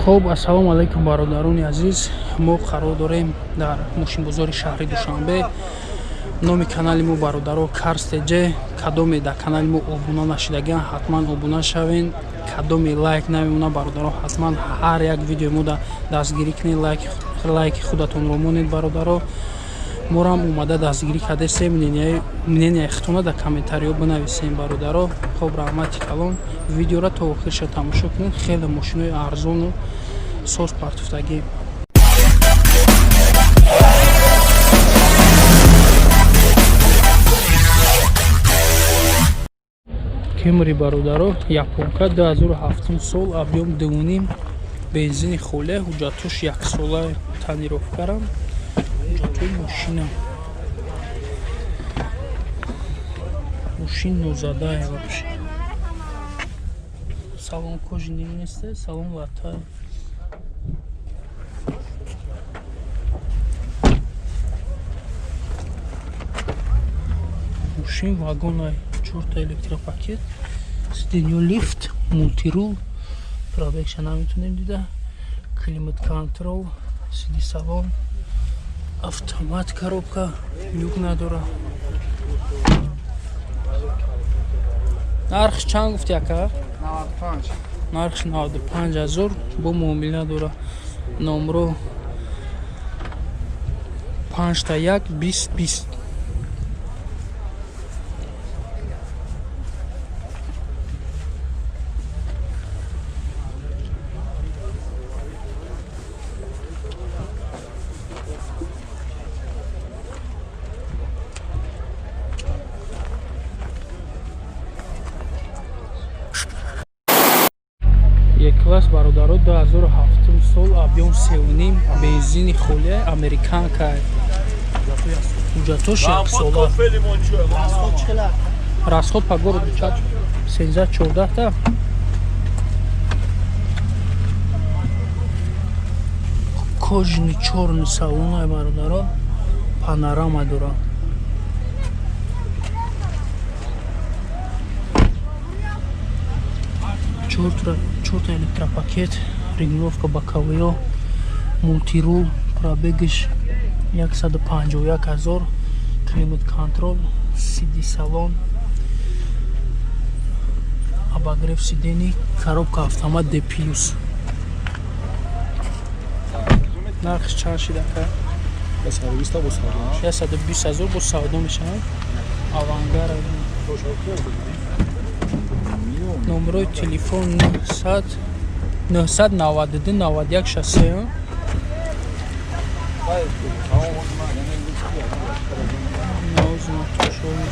Хуб, ассалому алайкум, бародарони азиз. Мо қарор дорем дар мошинбозори шаҳри Душанбе. Номи канали мо, бародаро, Карс ТЖ. Кадоме дар канали мо обуна нашидагиан, ҳатман обуна шавен. Кадоме лайк намемона, бародаро, ҳатман ҳар як видеои мо дастгирӣ кунед, лайки худатонро монед, бародаро. Морам омада дастгирӣ кардесем, мнения худтона дар комментариҳо бинависем, бародаро. Хоб, раҳмати калон. Видеоро то охирша тамошо кунед. Хеле мошинои арзону соз партуфтагӣ. Кемри, бародаро, японка, 2007 сол, объём 2,5, бензини холе, ҳуҷҷатош яксола, тонировкарам, ҳуҷҷатҳои мошина. Мошин нозадае вообще. Салон кожаный нест, салон латай. Мошин вагонай, чорта электропакет, сиденьё лифт, мультирул, пробегша наметонем дида, климат контрол, сиди салон, автомат, коробка, люк надора. Нархш чанд гуфти, ака? 95. Нархш 95 ҳазор, бо муомила дора. Номро 5 1 20 20. Е-класс, бародаро, 2007 сол, объём 3,5, бензини холия, американка, ҳуҷҷатош яксола. Расход по городу чанд? 13, 14 та. Кожаный чёрный салонай, бародаро, панорама дора. Чорта электропакет, регулировка боковыё, мультирул, пробегиш 151 ҳазор, климат контрол, сиди салон, обогрев сидений, коробка автомат D плюс. Нархш чанд шид, ака? 120 ҳазор, бо савдо мешавад. Авангар. Номерои телефон 900 992 91 63.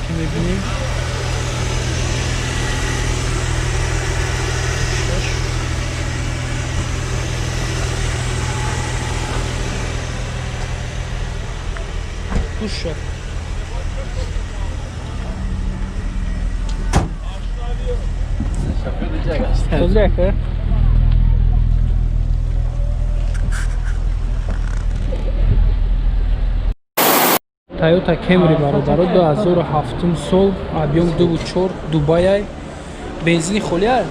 Ки мебинем, шаш. Пуша. Тоза, ака. Тойота Кемри, бародаро, 2007 сол, объём 2,4, Дубаяй, бензини холия,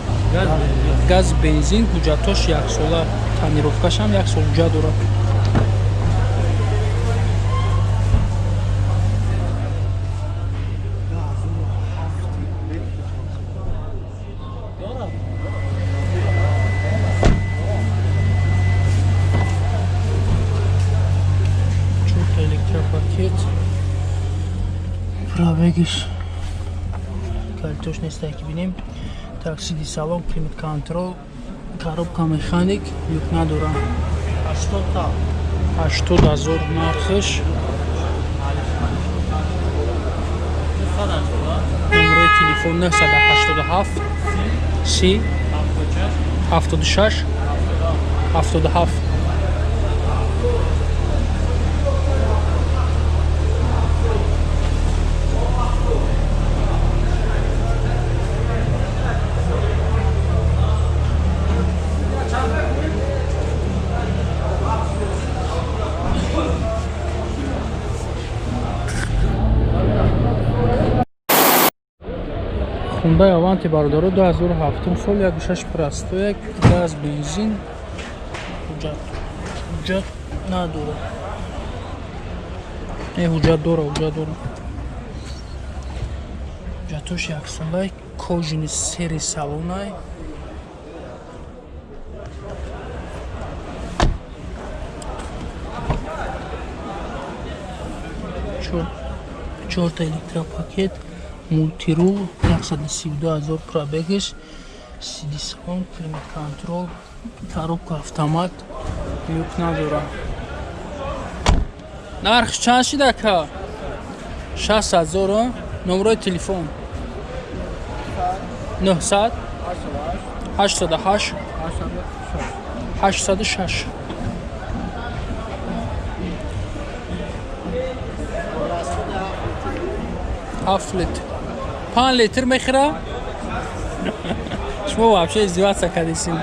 газ бензин, ҳуҷҷатош яксола, тонировкашам як сол ҳуҷҷат дорад. Чорта электропакет, пробегиш калтош нестай, ки бинем. Так, сиди салон, климат контрол, коробка механик, люк надора. 80 ҳазор нархш. Номерои телефон 987 30 76 77. Хундай Аванти, бародаро, 2007 сол, 1,6 простой, газ бензин. Ҳуҷҷат надора. Не, ҳуҷҷат дора, ҳуҷҷат дора. Ҳуҷҷатош яксолай, кожини сери салонай. Чорта электропакет, мультирул, 132 000 пробегаш, сидисалон, климат-контрол, коробка автомат, люк надора. Нарх чанд шид ака? 60 000. Номерои телефон 900 808 806. 7 литр. 5 литр мехӯра? Шумо вообще издеваться кардесин.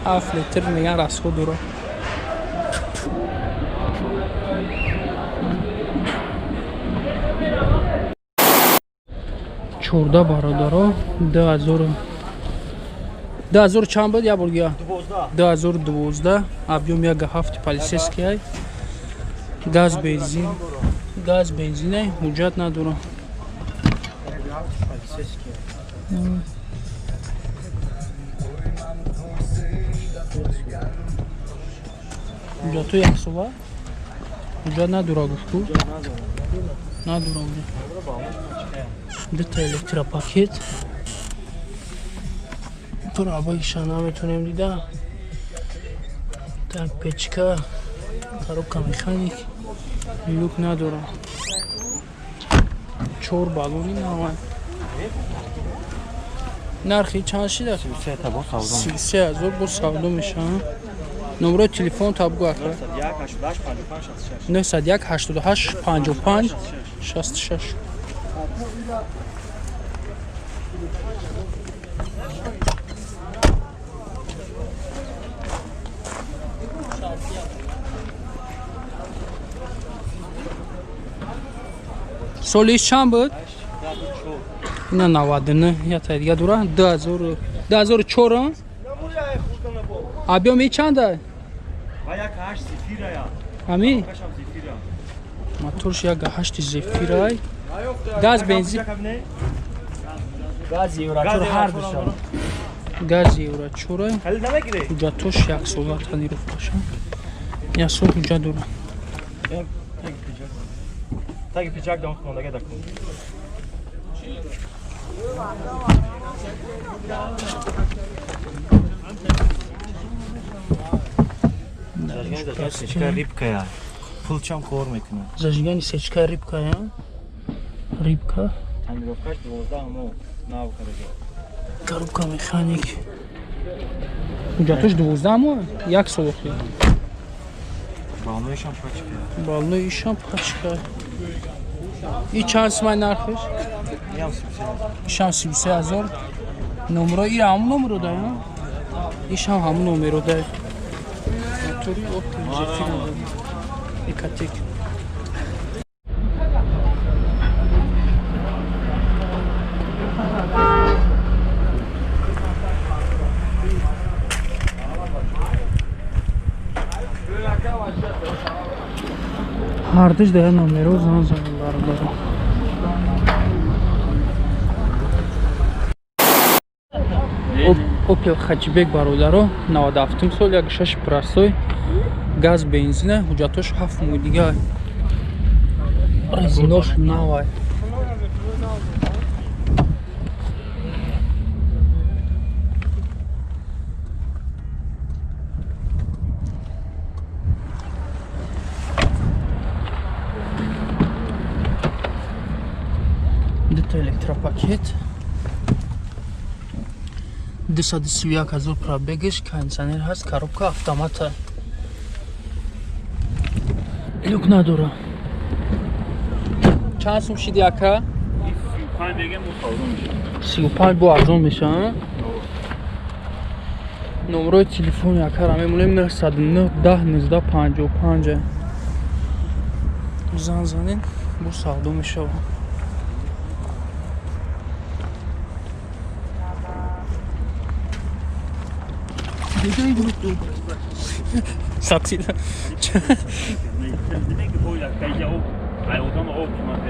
7 литр меган расход дора. 14 бародаро, 2000 чанд буд? Я бор гия 2012, объем 1,7, полицейский ай, газ бензин, газ бензин ай, ҳуҷҷат надорам. Ҳуҷҷатҳо яксола, ҳуҷҷат надора, гуфту надора. Дута электропакет, пробегша наметонем дида. Так, печка, коробка механик, люк надора. 4 баллони навай. Нархи чанд шида? 33 000 бо савдо мешавад. Номерои телефон табгу ака? 901 88 55 66. Соли чанд буд? Ина 99, ята дига дора 2004. Объем чанда? Ами? Моторш 1.8 зефирай. Газ бензин. Газ евро 4 ҳар душон. Газ евро 4. Ҳуҷҷатош яксола тонировкаша. Як сол ҳуҷҷат дора. Таги пиджак дам хонага дакун. Сечка рибка. Пулчам кор мекунад. Зажигани сечка рибка, я? Рибка. Тонировкаш 12 моҳ нав карда. Коробка механик. Ҳуҷҷатош 12 моҳ, як сол охир. Балноишам пачка. Балноишам пачка. И чанд сумай нархиш? Ишам 33 000. Номеро ира ҳамун номеро да, я? Ишам ҳамун номеро да. Мотори Opel Zafira Ecotec. Ҳардуш да номеро зан занем бародаро. Opel Hatchback бародаро, 97 сол, 1.6 простой, газ бензина, ҳуҷҷатош 7 моҳ дига. Резинош навай. Дута электропакет. 231 000 пробегаш, кондиционер ҳаст, коробка автомата. Люк надора. Чанд сум шиди ака? 35 бо арзон мешавад. Номерои телефони акара мемонем 909 10 19 55. Зан занен бо савдо мешавад. Сатида. Не, ки ай одам об ман.